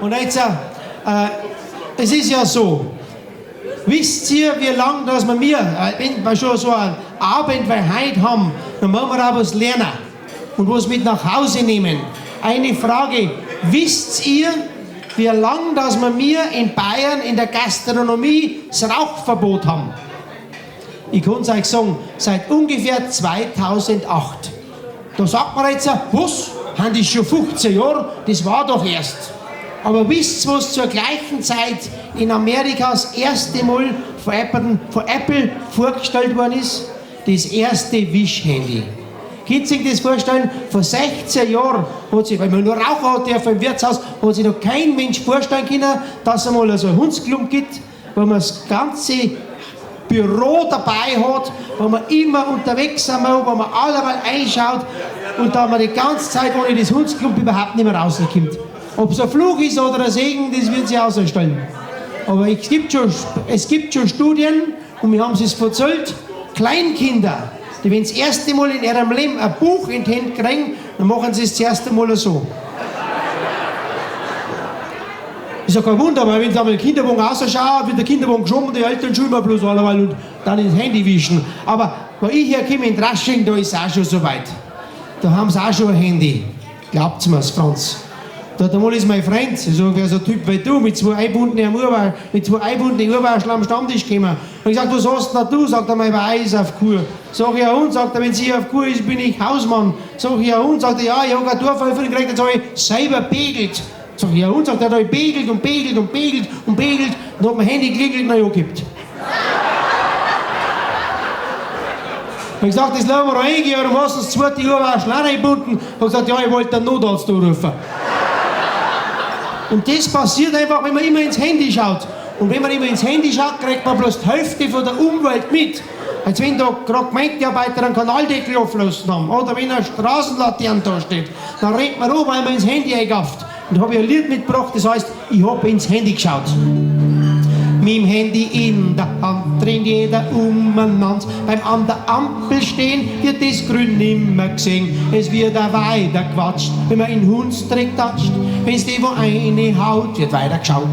Und jetzt, es ist ja so, wisst ihr, wie lange dass wir mir, wenn wir schon so einen Abend wie heute haben, dann müssen wir auch was lernen und was mit nach Hause nehmen. Eine Frage, wisst ihr, wie lange dass wir mir in Bayern in der Gastronomie das Rauchverbot haben? Ich kann es euch sagen, seit ungefähr 2008. Da sagt man jetzt, was? Haben die schon 15 Jahre? Das war doch erst. Aber wisst ihr, was zur gleichen Zeit in Amerika das erste Mal von Apple vorgestellt worden ist? Das erste Wischhandy. Könnt ihr sich das vorstellen? Vor 16 Jahren hat sich, weil man nur Raucher hat dürfen im Wirtshaus, hat sich noch kein Mensch vorstellen können, dass es einmal so einen Hundsklump gibt, wo man das ganze Büro dabei hat, wo man immer unterwegs sein muss, wo man alleweil einschaut und da man die ganze Zeit ohne das Hundsklump überhaupt nicht mehr rauskommt. Ob es ein Fluch ist oder ein Segen, das wird sich ausstellen. Aber es gibt schon Studien, und wir haben es erzählt, Kleinkinder, die wenn das erste Mal in ihrem Leben ein Buch in die Hände kriegen, dann machen sie es das erste Mal so. Ist ja kein Wunder, weil wenn sie einmal den Kinderwagen rausschauen, wird der Kinderwagen geschoben und die Eltern schieben bloß alleweil und dann ins Handy wischen. Aber wo ich herkomme in Drasching, da ist es auch schon so weit. Da haben sie auch schon ein Handy. Glaubt's mir's, Franz. Da einmal ist mein Freund, so ungefähr so ein Typ wie du, mit zwei eingebundenen Urwasch, mit zwei eingebundenen Urwascheln am Stammtisch gekommen. Und ich gesagt, was hast denn du? Sagt er, mein Weih ist auf Kur. Sag ich, ja und? Sagt er, wenn sie auf Kur ist, bin ich Hausmann. Sag ich, ja und? Sagt er, ja, ich hab keinen Durchfall gekriegt, jetzt hab ich selber begelt. Sag ich, ja und? Sagt er, da hab ich begelt und begelt und begelt und begelt und hat mein Handy geklingelt und dann angekippt. Ich hab gesagt, das lassen wir reingehen, warum hast du das zweite Urwaschel auch reingebunden? Hab gesagt, ja, ich wollte den Notarzt anrufen. Und das passiert einfach, wenn man immer ins Handy schaut. Und wenn man immer ins Handy schaut, kriegt man bloß die Hälfte von der Umwelt mit. Als wenn da gerade Gemeindearbeiter einen Kanaldeckel aufgelassen haben oder wenn eine Straßenlaterne da steht, dann rennt man rum, weil man ins Handy eingafft. Und da hab ich ein Lied mitgebracht, das heißt, ich hab ins Handy geschaut. Mit dem Handy in der Hand rennt jeder umeinander. Beim an der Ampel stehen wird das Grün nimmer gesehen. Es wird auch weiter gequatscht, wenn man in Hundstreck tatscht. Wenn's die wo eine haut, wird weiter geschaut.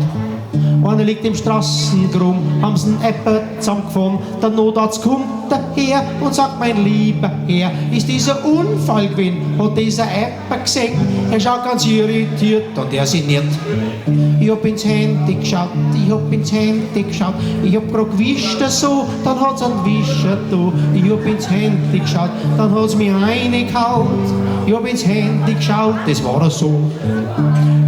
Einer liegt im Straßengraben, haben's einen Äpfel zusammengefahren. Der Notarzt kommt daher und sagt, mein lieber Herr, ist dieser Unfall gewesen? Hat dieser Äpfel gesehen? Er schaut ganz irritiert und er sinniert. Ich hab ins Handy geschaut, ich hab ins Handy geschaut, ich hab grad gewischt so, dann hat's einen Wischer da. Ich hab ins Handy geschaut, dann hat's mich reingehaut. Ich hab ins Handy geschaut, das war so.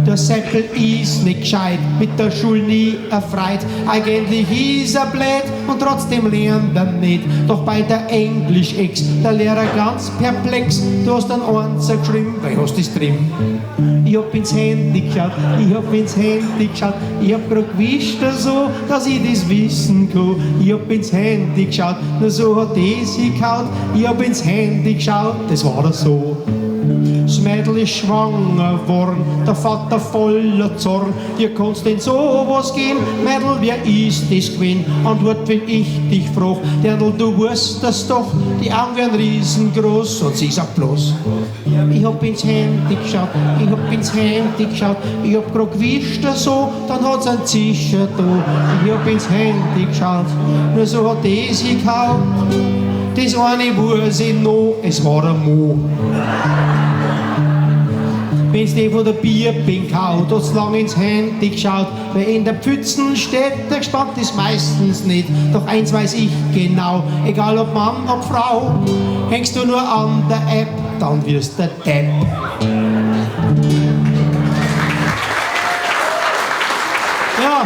Der Seppel ist nicht gescheit, mit der Schule nie erfreut. Eigentlich ist er blöd und trotzdem lernt er nicht. Doch bei der Englisch-Ex, der Lehrer ganz perplex, du hast einen Einser geschrieben, weil hast das drin. Ich hab ins Handy geschaut, ich hab ins Handy geschaut, ich hab grad gewischt so, dass ich das wissen kann. Ich hab ins Handy geschaut, nur so hat das gehaut. Ich hab ins Handy geschaut, das war so. Das Mädel ist schwanger worden, der Vater voller Zorn. Dir kannst denn sowas geben, Mädel, wer ist das gewesen? Antwort, wenn ich dich frag, Dirndl, du weißt das doch, die Augen werden riesengroß und sie sagt bloß, ich hab ins Handy geschaut, ich hab ins Handy geschaut, ich hab grad gewischt so, dann hat's einen Zischer da. Ich hab ins Handy geschaut, nur so hat das gehaut. Das eine weiß ich noch, es war ein Mo. Wenn's die von der Bierbink haut, hat's lang ins Handy geschaut. Wer in der Pfützen steht, der gespannt ist meistens nicht. Doch eins weiß ich genau, egal ob Mann, ob Frau, hängst du nur an der App, dann wirst der Depp. Ja,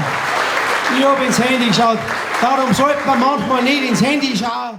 ich hab ins Handy geschaut. Darum sollte man manchmal nicht ins Handy schauen.